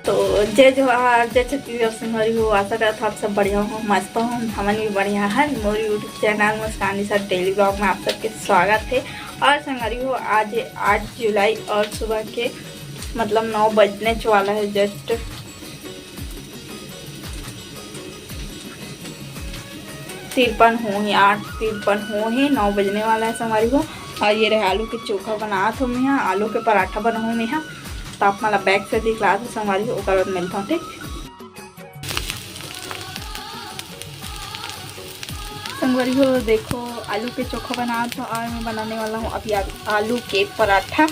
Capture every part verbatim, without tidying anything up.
तो जय जोहार, जय छत्तीसगढ़ संगवारी हो। आशा करत हव आप सब बढ़िया हो, मस्त हो। हमन भी बढ़िया हन। मोर YouTube चैनल मुस्कान निषाद डेली ब्लॉग में आप सबके स्वागत है। और संगवारी हो, आज है आठ जुलाई और सुबह के मतलब नौ बजने च वाला है, जस्ट तिरपन हो ही, आठ तिरपन हो ही, नौ बजने वाला है संगवारी हो। और ये रहे आलू के चोखा बनात हो मेहा, आलू के पराठा बनाहूँ मेहा। तो आप मन ला बैक से दिखला दो संगवारी हो, ओकर बाद मिलता हूँ, ठीक। संगवारी हो, देखो, आलू के चोखा बनात हो और मैं बनाने वाला हूँ अभी आ-, आलू के पराठा।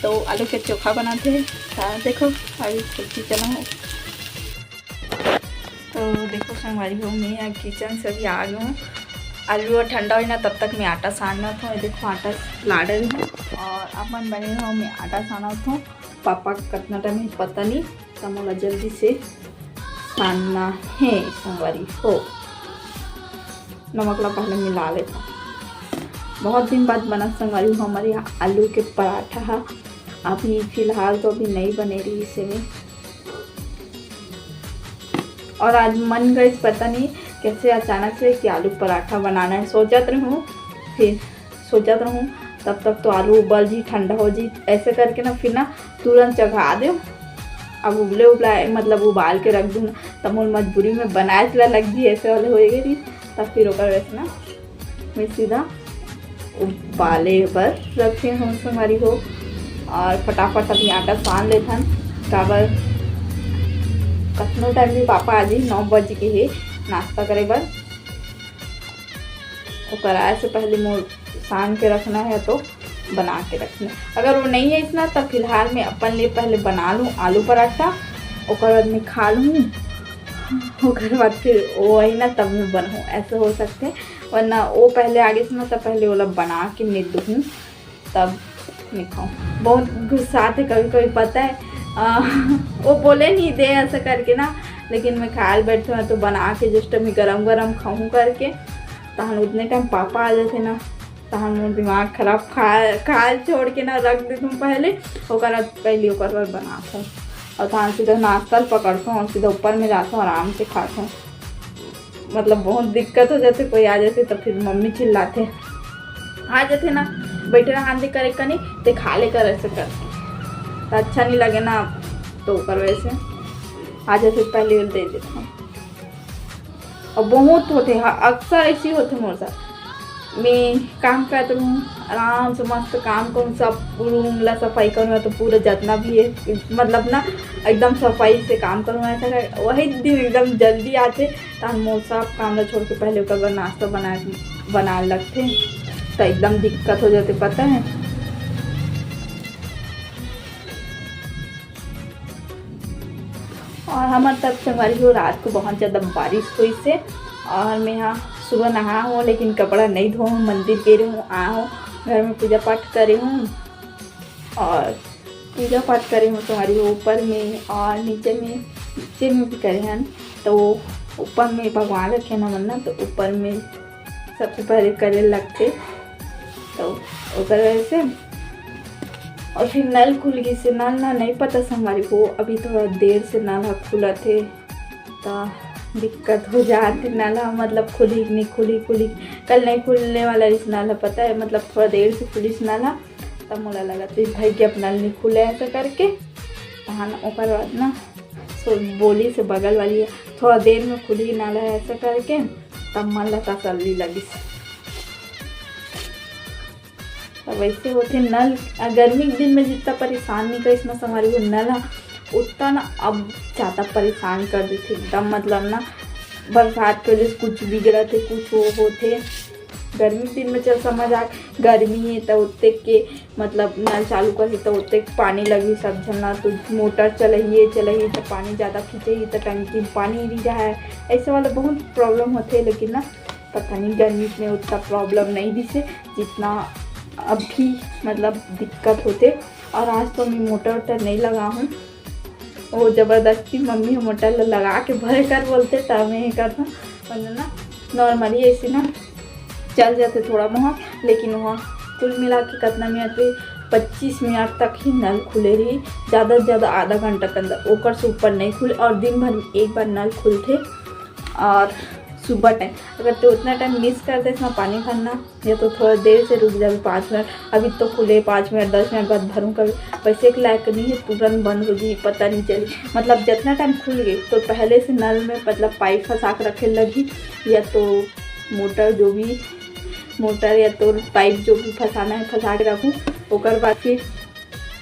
तो आलू के चोखा बनाते हैं। तो देखो, अभी कुल्फी चला हूँ। तो देखो संगवारी हो, मैं यहाँ किचन से अभी आ गई हूँ। आलू और ठंडा होई ना, तब तक मैं आटा सानत हूँ। ये देखो, आटा ला डरी हूँ और अपन बने हो, मैं आटा सानत हूँ। पापा कतना टाइम है पता नहीं, तो मोला जल्दी से सानना है संगवारी हो। नमक ला पहले मिला लेता। बहुत दिन बाद बनत संगवारी हो हमारे यहाँ आलू के पराठा हा। अभी फिलहाल तो अभी नहीं बने रही इसे में। और आज मन गई, पता नहीं कैसे अचानक से कि आलू पराठा बनाना है। सोचत रहूँ, फिर सोचत रहूँ, तब तक तो आलू उबल जी, ठंडा हो जी, ऐसे करके ना फिर ना तुरंत चघा दे। अब उबले उबला, मतलब उबाल के रख दूँ ना, तब मोर मजबूरी में बनाए ला लग जी, ऐसे वाले हो गए रही। तब फिर ओकर वैसे ना मैं सीधा उबाले बर रखे हूँ संगवारी हो। और फटाफट अभी आटा सान लेथन, काबर कतनो टाइम भी पापा आज ही नौ बज के हे नाश्ता करे बर। ओकर आए से पहले मोर सान के रखना है तो बना के रखना। अगर वो नहीं है इतना, तब फिलहाल मैं अपन लिए पहले बना लूँ आलू पराठा, ओकर बाद मैं खा लूँ, ओकर बाद फिर वो आई ना तब मैं बनाऊँ, ऐसे हो सकते हैं। वरना वो पहले आगे से ना, तब पहले ओला बना के मैं दूँ, तब मैं खाऊँ। बहुत गुस्सा आते कभी कभी, पता है। आ, वो बोले नहीं दे ऐसा करके ना, लेकिन मैं खाए बैठे हूँ तो बना के जस्ट मैं गरम गरम खाऊँ करके। तहन उतने टाइम पापा आ जाते ना, तहन मोर दिमाग खराब। खा खाए छोड़ के ना रख देती हूँ पहले, ओकर बाद पहले ओकर बाद बनाती हूँ। और तहन सीधा नाश्ता पकड़ती हूँ और सीधा ऊपर में जाती हूँ, आराम से खाती हूँ। मतलब बहुत दिक्कत हो जाते, कोई आ जाते तो फिर मम्मी चिल्लाते, आ जाते ना, बैठे रहा हाथ करे कनी, ते खा ले कर ऐसे करते, तो अच्छा नहीं लगे ना, तो ओकर वजह से आ जाते पहले दे देते हैं। और बहुत होते हैं, अक्सर ऐसी होते मोर साथ। मैं काम करत रहूँ, आराम से मस्त काम करूँ, सब रूम ला सफाई करूँ, तो पूरा जितना भी है मतलब ना एकदम सफाई से काम करूँ, ऐसा कर वही दिन एकदम जल्दी आते, तहन मोर सब काम ला छोड़ के पहले ओकर बर नाश्ता बना बना लगते, तो एकदम दिक्कत हो जाते, पता है। और हमर तरफ संगवारी हो, रात को बहुत ज़्यादा बारिश होइस हे और मैं यहाँ सुबह नहा हूँ, लेकिन कपड़ा नहीं धो हूँ, मंदिर गे रहे हूँ, आ हूँ, घर में पूजा पाठ करे हूँ और पूजा पाठ करे हूँ संगवारी हो ऊपर में और नीचे में, नीचे में भी करे हन। तो ऊपर में भगवान रखे ना मन ना, तो ऊपर में सबसे पहले करे लगते, तो ओकर वजह से। और फिर नल खुल गई से, नल ना नहीं पता संगवारी हो, अभी थोड़ा देर से नल ह खुलत हे, तो दिक्कत हो जात हे। नल ह मतलब खुली कि नहीं खुली, खुली, कल नहीं खुलने वाला रहिस नल ह, पता है, मतलब थोड़ा देर से खुलिस नल ह, तब मोला लगत रहिस भाई कि अब नल नहीं खुले ऐसा करके। तहन ओकर बाद ना सो बोली से बगल वाली, थोड़ा देर में खुली नल ह ऐसा करके, तब मन ला तसल्ली लगिस। तब ऐसे होते नल, आ, गर्मी के दिन में जितना परेशान नहीं करिस ना संगवारी हो, नल ह उतना ना अब ज़्यादा परेशान कर देथे एकदम, मतलब ना बरसात के वजह से कुछ बिगड़त हे, कुछ वो होथे। गर्मी के दिन में चल समझ आ, गर्मी है तो उत्ते के मतलब नल चालू करही तो उत्ते पानी लगही सब झन ला, तो मोटर चलही, ये चलही तो पानी ज़्यादा खींचही तो टंकी में पानी रह जाए, ऐसे वाला बहुत प्रॉब्लम होथे। लेकिन ना पता नहीं गर्मी में उतना प्रॉब्लम नहीं दिसे जितना अभी मतलब दिक्कत होथे। और आज तो मैं मोटर वोटर नहीं लगा हूँ, वो ज़बरदस्ती मम्मी ह मोटर ल लगा के भरे कर बोलते, तब मैं ये करता हूँ, वरना ना नॉर्मली ऐसे ना चल जाते थोड़ा बहुत। लेकिन वहाँ कुल मिला के कितना मिनट भी पच्चीस मिनट तक ही नल खुले रही, ज़्यादा से ज़्यादा आधा घंटा के अंदर, ओकर से ऊपर नहीं खुले। और दिन भर में एक बार नल खुलथे और सुबह टाइम, अगर तो उतना टाइम मिस कर दे ना पानी भरना, या तो थोड़ा देर से रुक जाबे, पाँच मिनट, अभी तो खुले, पाँच मिनट, दस मिनट बाद भरूँ कभी, वैसे के लायक नहीं है, तुरंत बंद हो जाई, पता नहीं चली। मतलब जितना टाइम खुल गए तो पहले से नल में मतलब पाइप फंसा के रखे लगी, या तो मोटर जो भी, मोटर या तो पाइप जो भी फंसाना है फंसा के रखूँ, ओकर बाद फिर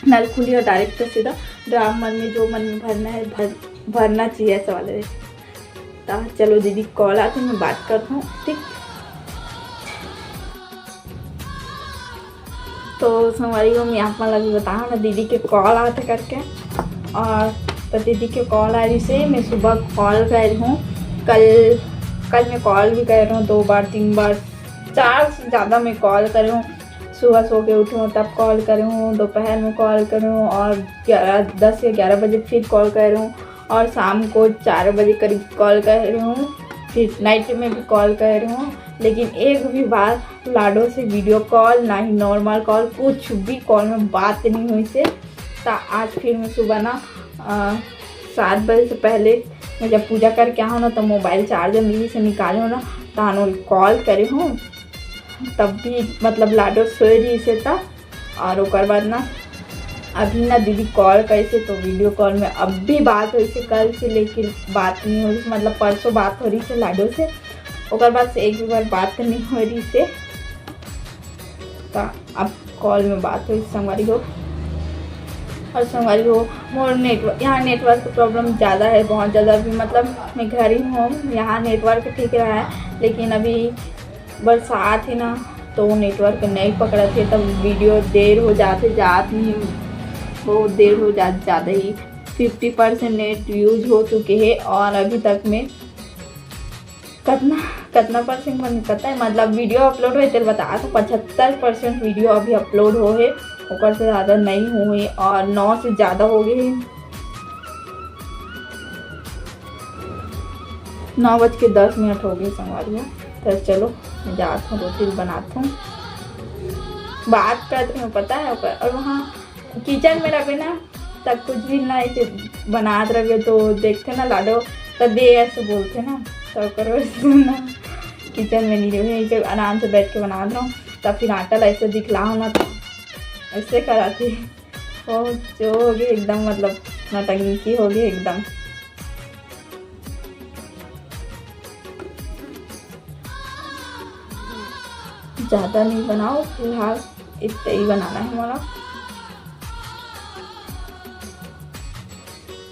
नल खुली और डायरेक्ट तो सीधा ड्राम मन में जो मन में भरना है भर, भरना चाहिए ऐसा वाला है। तो चलो दीदी कॉल आते, मैं बात करता हूँ, ठीक। तो संगवारी हो, मैं आप मन ला भी बताऊँ ना दीदी के कॉल आते करके। और तो दीदी के कॉल आ रही से मैं सुबह कॉल कर रही हूँ, कल कल मैं कॉल भी कर रही हूँ दो बार तीन बार, चार से ज़्यादा मैं कॉल कर रही हूँ। सुबह सो के उठी हूँ तब कॉल कर रही हूँ, दोपहर में कॉल कर रही हूँ और ग्यारह दस या ग्यारह बजे फिर कॉल कर रही हूँ और शाम को चार बजे करीब कॉल कर रही हूँ, फिर नाइट में भी कॉल कर रही हूँ, लेकिन एक भी बार लाडो से वीडियो कॉल ना ही नॉर्मल कॉल, कुछ भी कॉल में बात नहीं हुई से। तो आज फिर मैं सुबह ना अ, सात बजे से पहले मैं जब पूजा करके आहूँ ना तो मोबाइल चार्जर में से निकाले हूँ ना, तहान कॉल करे हूँ, तब भी मतलब लाडो सोए रही से था। और ओकर बाद ना अभी ना दीदी कॉल करी से तो वीडियो कॉल में अब भी बात हुई से कल से, लेकिन बात नहीं हो रही से, मतलब परसों बात हो रही से लाडो से, ओकर बाद से एक भी बार बात नहीं हो रही से। तो अब कॉल में बात हुई संगवारी हो। और संगवारी हो, मोर नेटवर्क, यहाँ नेटवर्क का प्रॉब्लम ज़्यादा है, बहुत ज़्यादा भी, मतलब मैं घर ही हूँ, यहाँ नेटवर्क ठीक रहा है, लेकिन अभी बरसात है ना तो नेटवर्क नहीं पकड़त है, तब वीडियो देर हो जाते, जात नहीं, बहुत देर हो जात, ज़्यादा ही फिफ्टी परसेंट नेट यूज हो चुके हैं और अभी तक में कतना कतना परसेंट मन पता है, मतलब वीडियो अपलोड होए तेल बता तो पचहत्तर परसेंट वीडियो अभी अपलोड हो है, ओकर से ज़्यादा नहीं हुए और नौ से ज़्यादा हो गए हैं। नौ बज के दस मिनट हो गए संगवारी हो। तो चलो मैं जात हूँ, रोटी बनात हूँ, बात करत रही हूँ पता है ओकर। और वहाँ किचन में रहे ना तब कुछ भी ना ऐसे बनात रहे तो देखते ना लाडो तो दे ऐसे बोलते ना, तो करो ना किचन में नहीं रहे, यहीं पे आराम से बैठ के बनात रहो। तब फिर आटा ला ऐसे दिखला हो ना तो ऐसे कराती। बहुत जो हो गई एकदम, मतलब नौटंकी हो गई एकदम। ज़्यादा नहीं बनाओ फिलहाल, इतना ही बनाना है हमारा।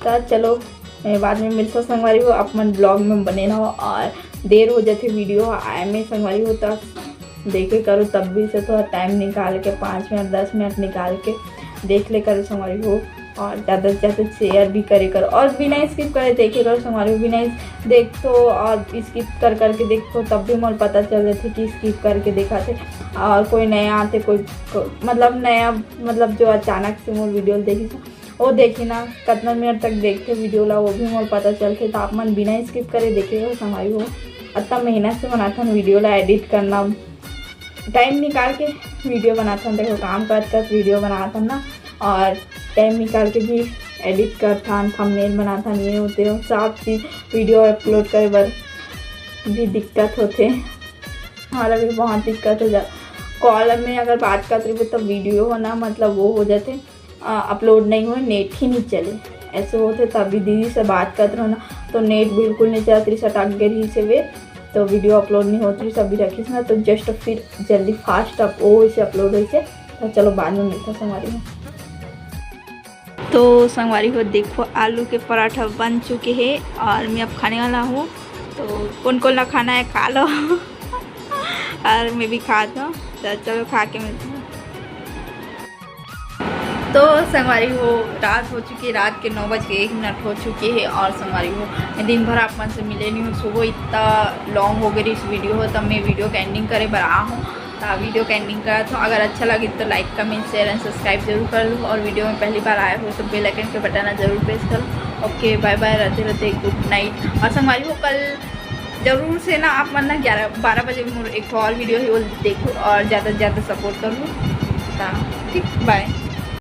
तो चलो मैं बाद में मिलता संगवारी हो, आप मन ब्लॉग में बने रहो। और देर हो जाते वीडियो आए में संगवारी हो तो देखे करो, तब भी से थोड़ा टाइम निकाल के पाँच मिनट दस मिनट निकाल के देख ले करो संगवारी हो। और ज़्यादा से ज़्यादा शेयर भी करे करो और बिना स्किप करे देखे करो संगवारी हो। बिना देख तो और स्किप कर करके देख तो तब भी मोर पता चल जाते कि स्किप करके देखा थे। और कोई नया आते कोई को, मतलब नया मतलब जो अचानक से मोर वीडियो देखी वो देखी ना कतना मिनट तक देखते वीडियो ला वो भी मोर पता चलते। तो आप मन बिना स्किप करे देखे हो संगवारी हो। अतना मेहनत से बनाथन वीडियो ला एडिट करना, टाइम निकाल के वीडियो बनाथन। देखो काम करत करत वीडियो बनाथन ना और टाइम निकाल के भी एडिट करथन, थंबनेल बनाथन, ये होते हो सब चीज़ वीडियो अपलोड करे बर भी दिक्कत होते। हमारा भी बहुत दिक्कत हो जाता। कॉल में अगर बात करते रहे तो वीडियो हो ना मतलब वो हो जाते, अपलोड नहीं हुए, नेट ही नहीं चले। ऐसे होते तभी दीदी से बात करते रहो ना तो नेट बिल्कुल नहीं चलत रही, सटक गए रही से वे तो वीडियो अपलोड नहीं होती रही, सभी रखी ना तो जस्ट फिर जल्दी फास्ट अप वो इसे अपलोड हुई से। तो चलो बाद में मिलता संगवारी में। तो संगवारी हो देखो आलू के पराठा बन चुके हैं और मैं अब खाने वाला हूँ। तो कौन कौन ला खाना है खा लो। और मैं भी खात हूँ। तो चलो खा के मिलते हैं। तो संगवारी हो रात हो चुकी है, रात के नौ बज के एक मिनट हो चुकी है। और संगवारी हो मैं दिन भर आप मन से मिले नहीं हूँ, सुबह इतना लॉन्ग हो गई इस वीडियो हो तब मैं वीडियो के एंडिंग करे बर आ हूँ। तो वीडियो के एंडिंग करा था। अगर अच्छा लगे तो लाइक कमेंट शेयर एंड सब्सक्राइब जरूर कर लो और वीडियो में पहली बार आए हो तो बेल आइकन के बटन जरूर प्रेस कर लो। ओके बाय बाय, राधे राधे, गुड नाइट। और संगवारी हो कल जरूर से ना आप मन ना ग्यारह बारह बजे मोर एक और वीडियो है वो देखो और ज़्यादा से ज़्यादा सपोर्ट करो। ठीक, बाय।